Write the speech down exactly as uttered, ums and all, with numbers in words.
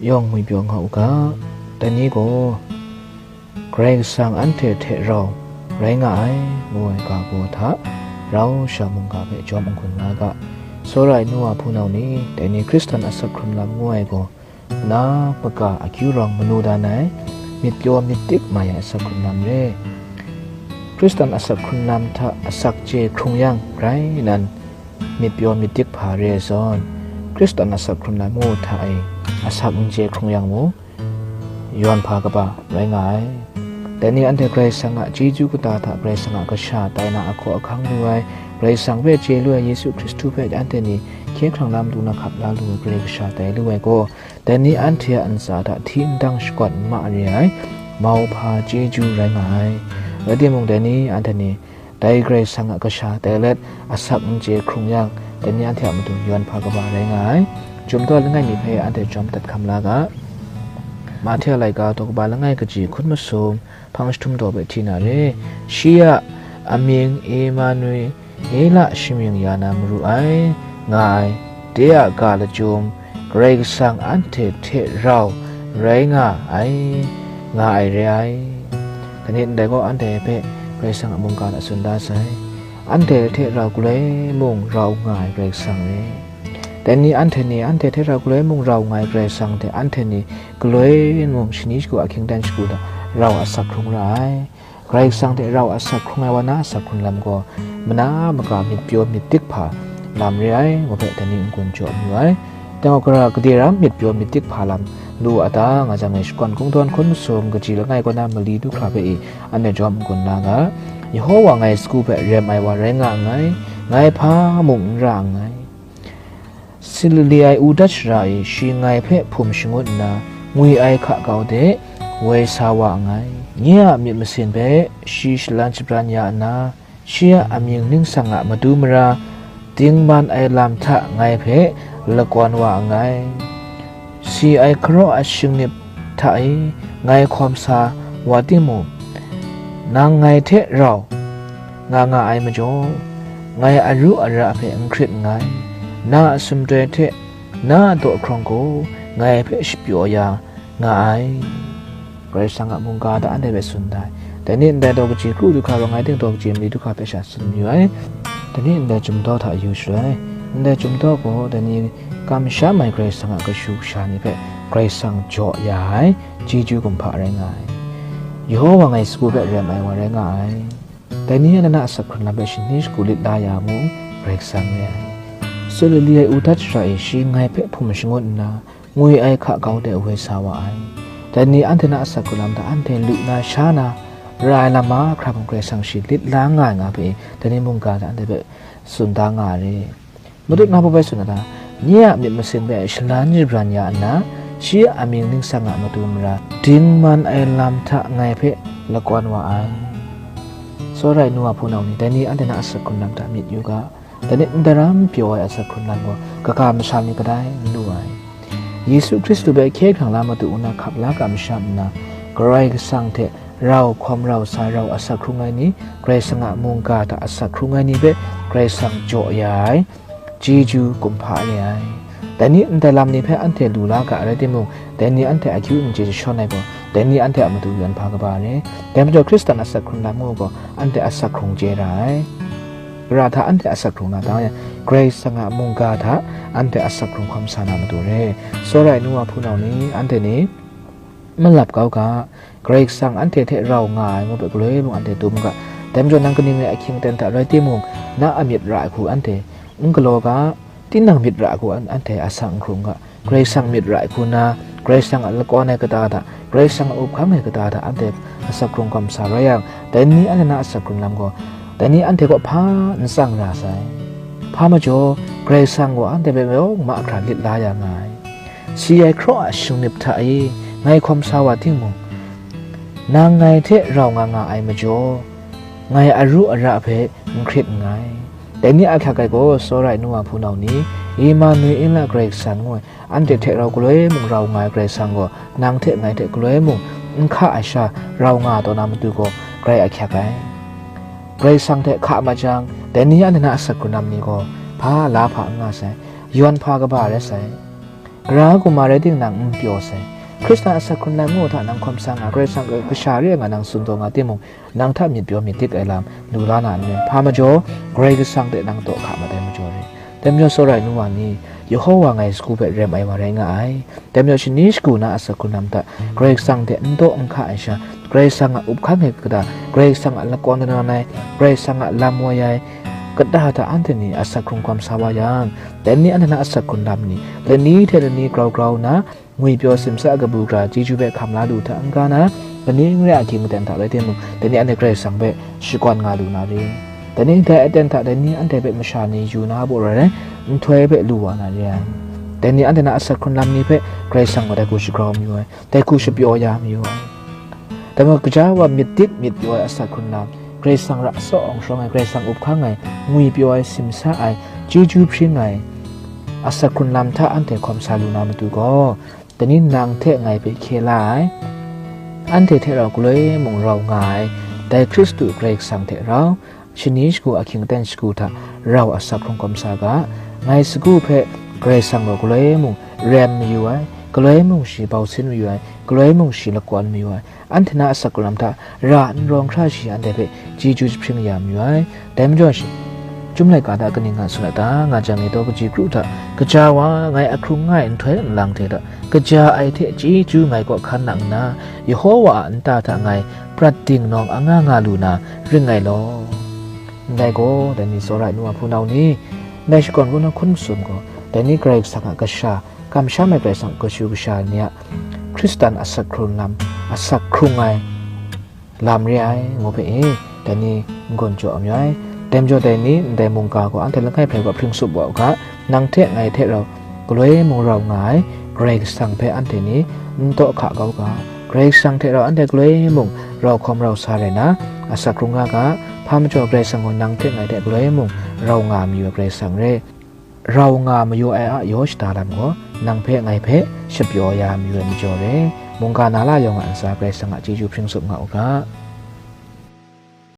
yawng ngwipyaw nga u ga, dai ni gaw, Karai Kasang anhte hte rau rai nga ai, ngu ai ga baw hta, rau sha mungga hpe jawm n-gun nga ga, tsawra ai nu wa hpunau ni, dai ni Hkristan asak hkrun lam ngu ai gaw, na maga akyu rawng manu dan ai, myit pyaw myit dik mai ai asak hkrun lam re. Hkristan asak hkrun lam hta asak chye hkrung yang rai nan, myit pyaw myit dik hpa re ai zawn, Hkristan asak hkrun lam ngu hta e asak n chye hkrung yang mung, yawn hpa kaba rai nga ai. Dai ni anhte Karai Kasang a chyeju kata hta Karai Kasang a kasha tai na ahkaw ahkang lu ai, Karai Kasang hpe chye lu ai, Yesu Hkristu hpe anhte ni hkye hkrang lam du na hkap la lu ai Karai Kasha tai lu ai gaw, dai ni anhte a ntsa hta hti ndang shakawn n ma re ai, mau hpa chyeju rai nga ai. Rai timung, dai ni anhte ni dai Karai Kasang a kasha tai let asak n chye hkrung yang, dai ni anhte a matu yawn hpa kaba rai nga ai. Chyum daw langai mi hpe anhte jawm dat hkam la ga. Mahte a laika daw kaba langai kaji hkun masum, hpang jahtum daw hpe hti na re. Shi a amying Emanuela shamying ya na maru ai, nga ai, de a ga lachyum, Karai Kasang anhte hte rau rai nga ai, nga ai re ai. Dai ni ndai gaw anhte hpe Karai Kasang a mungga hta tsun da sai. Anhte hte rau galoi mung rau nga ai Karai Kasang re. Dai ni anhte ni anhte hte rau galoi mung rau nga ai Karai Kasang hte anhte ni galoi mung shani shagu ahkying dan shagu hta rau asak hkrung ra ai. Karai Kasang hte rau asak hkrung ai wa na asak hkrun lam gaw, mana maga myit pyaw myit dik hpa lam re ai, ngu hpe dai ni n-gun jaw mayu ai. Dai gaw, gara gade ram myit pyaw myit dik hpa lam lu a ta, nga jang e, shakawn kungdawn hkun masum kaji langai kaw na mali du hkra hpe i, anhte jawm n-gun la ga. Yehowa ngai sagu hpe rem ai wa rai nga nngai, ngai hpa mung n ra nngai. Silili ai u dat shara e shi ngai hpe hpum shangut nna, ngwi ai hka kau de woi sa wa nngai. Nye a myit masin hpe shi shalan shabran ya nna, shi a amying ningsang a matu mara, dingman ai lam hta ngai hpe lakawn wa nngai. Si ai hkaraw a shingnip hta e ngai hkawm sa wa timung, nang ngai hte rau nga nga ai majaw, ngai aru ara hpe n hkrit nngai. Na a sumdoi hte na a daw hkrawng gaw ngai hpe shapyaw ya nga ai. Karai Kasang a mungga hta anhte hpe tsun da ai. Dai ni ndai daw kaji kru du hkra rawng ai ting, daw kaji mali du hkra hpe sha tsun mayu ai. Dai ni ndai Chyum daw hta yu shaloi, ndai Chyum daw gaw dai ni kamsham ai Karai Kasang a kashu kasha ni hpe Karai Kasang jaw ya ai chyeju kumhpa rai nga ai. Yehowa ngai sagu hpe rem ai wa rai nga ai. Dai ni anhte na asak hkrun lam hpe shani shagu lit la ya mung, Karai Kasang re ai. Silili ai u dat shara e shi ngai hpe hpum shangut nna, ngwi ai hka kau de woi sa wa ai. Dai ni anhte na asak hkrun lam hta anhte lu na sha na, ra ai lam mahkra mung Karai Kasang shi lit la nga ai nga hpe, dai ni mungga hta anhte hpe tsun da nga ai re. Matut na hpe bai tsun na ta, nye a myit masin hpe shalan shabran ya nna, shi a amying ningsang a matu mara, dingman ai lam hta ngai hpe lakawn wa ai. Tsawra ai nu wa hpunau ni, dai ni anhte na asak hkrun lam hta myit yu ga. Dai ni ndaram pyaw ai asak hkrun lam gaw, kaga masha ni kadai n lu ai. Yesu Hkristu hpe hkye hkrang la madu nna hkap la ga masha nna, Karai Kasang hte rau hkawm rau sa rau asak hkrung ai ni, Karai Kasang a mungga hta asak hkrung ai ni hpe Karai Kasang jaw ya ai, chyeju kumhpa re ai. Dai ni ndai lam ni hpe anhte lu la ga rai timung, dai ni anhte akyu n chye jashawn ai gaw, dai ni anhte a matu yawn hpa kaba re. Dai majaw Hkristan asak hkrung lam ngu gaw, anhte asak hkrung chye ra ai. Gara hta anhte asak hkrung na ta yang, Karai Kasang a mungga hta anhte asak hkrung hkawm sa na matu re. Tsawra ai nu wa hpunau ni, anhte ni malap kau ga, Karai Kasang anhte hte rau nga ai ngu hpe galoi mung anhte dum ga. Dai majaw nang kaning rai ahkying aten hta rai timung, na a myit ra ai hku anhte n galaw ga, tinang myit ra ai hku an-, anhte asak n hkrung ga. Karai Kasang myit ra ai hku na, Karai Kasang a lakawn ai kata hta, Karai Kasang a up hkang ai kata hta anhte asak hkrung hkawm sa rai yang, dai ni anhte na asak hkrung lam gaw, dai ni anhte kaw hpa n tsang ra sai. Hpa majaw, Karai Kasang gaw anhte hpe yawng mahkra lit la ya nga ai. Si ai hkraw a shingnip hta e ngai hkawm sa wa timung, nang ngai hte rau nga nga ai majaw, ngai aru ara hpe n hkrit nngai. Dai ni a ahkyak ai gaw, tsawra ai nu wa hpunau ni, Emanuela Karai Kasang ngu ai, anhte hte rau galoi mung rau nga ai Karai Kasang gaw, nang hte ngai hte galoi mung n hka ai sha rau nga taw na matu gaw, grai ahkyak ai. Karai Kasang hte hka mat jang, dai ni anhte na asak hkrun lam ni gaw, hpa la hpa n nga sai, yawn hpa kaba rai sai. Gara kumare ting nang n pyaw sai. Hkristan asak hkrun lam ngu hta nang hkawm sa nga, Karai Kasang a kasha re ai nga nang tsun taw nga timung, nang hta myit pyaw myit dik ai lam lu la na n rai. Hpa majaw, Karai Kasang hte nang taw hka mat ai majaw re. Dai majaw, tsawra ai nu wa ni, Yehowa ngai sagu hpe rem ai wa rai nga ai. Dai majaw, shani shagu na asak hkrun lam hta Karai Kasang hte n taw n hka ai sha, Karai Kasang a up hkang ai kata, Karai Kasang a lakawn kanawn ai, Karai Kasang a lam woi ai kata hta anhte ni asak hkrung hkawm sa wa yang, dai ni anhte na asak hkrun lam ni, lani hte lani grau grau nna, ngwipyaw simsa kabu gara chyeju hpe hkam la lu hta n-ga na, lani n re a hkying aten hta rai timung, dai ni anhte Karai Kasang hpe shakawn nga lu na re. Dai ni dai aten hta dai ni anhte hpe masha ni yu na a baw rai rai, nhtoi hpe lu wa na re ai. Dai ni anhte na asak hkrun lam ni hpe Karai Kasang gaw dai hku shagrau mayu ai, dai hku shapyaw ya mayu ai. Dai majaw, gaja wa myit dik myit pyaw ai asak hkrun lam, Karai Kasang ra tsaw awng shawng ai, Karai Kasang up hkang ai, ngwipyaw ai, simsa ai, chyeju hpring ai asak hkrun lam hta anhte hkawm sa lu na matu gaw, dai ni nang hte ngai hpe hkye la ai, anhte hte rau galoi mung rau nga ai, dai Hkristu Karai Kasang hte rau, shani shagu ahkying aten shagu hta rau asak hkrung hkawm sa ga, ngai sagu hpe Karai Kasang gaw galoi mung rem mayu ai, galoi mung shi bau sin mayu ai, galoi mung shi lakawn mayu ai, anhte na asak hkrun lam hta ra n rawng hkra shi anhte hpe chyeju jahpring ya mayu ai. Dai majaw shi, Chyum laika hta kaning nga tsun a ta, nga jang e taw kaji kru hta, gaja wa ngai ahkrung nga ai nhtoi nlang hte hta, gaja ai hte chyeju ngai kaw hkan nang nna, Yehowa a nta hta ngai prat dingnawng anga nga lu na ring ngai law. Ndai gaw, dai ni tsawra ai nu a hpunau ni, ndai shakawn kaw na hkun masum gaw, dai ni Karai Kasang a kasha, kamsham ai Karai Kasang a kashu kasha ni a Hkristan asak hkrung lam, asak hkrung ai lam re ai, ngu hpe e, dai ni n-gun jaw mayu ai. Dai majaw dai ni ndai mungga gaw anhte langai hpe gaw hpring tsup wa u ga, nang hte ngai hte rau galoi mung rau nga ai Karai Kasang hpe anhte ni n taw hka kau ga, Karai Kasang hte rau anhte galoi mung rau hkawm rau sa rai na, asak hkrung nga ga, hpa majaw Karai Kasang gaw nang hte ngai hte galoi mung rau nga mayu ai Karai Kasang re. Rau nga mayu ai a yaw shada lam gaw, nang hpe ngai hpe shapyaw ya mayu ai majaw re. Mungga na la yawng a ntsa Karai Kasang a chyeju hpring tsup nga u ga.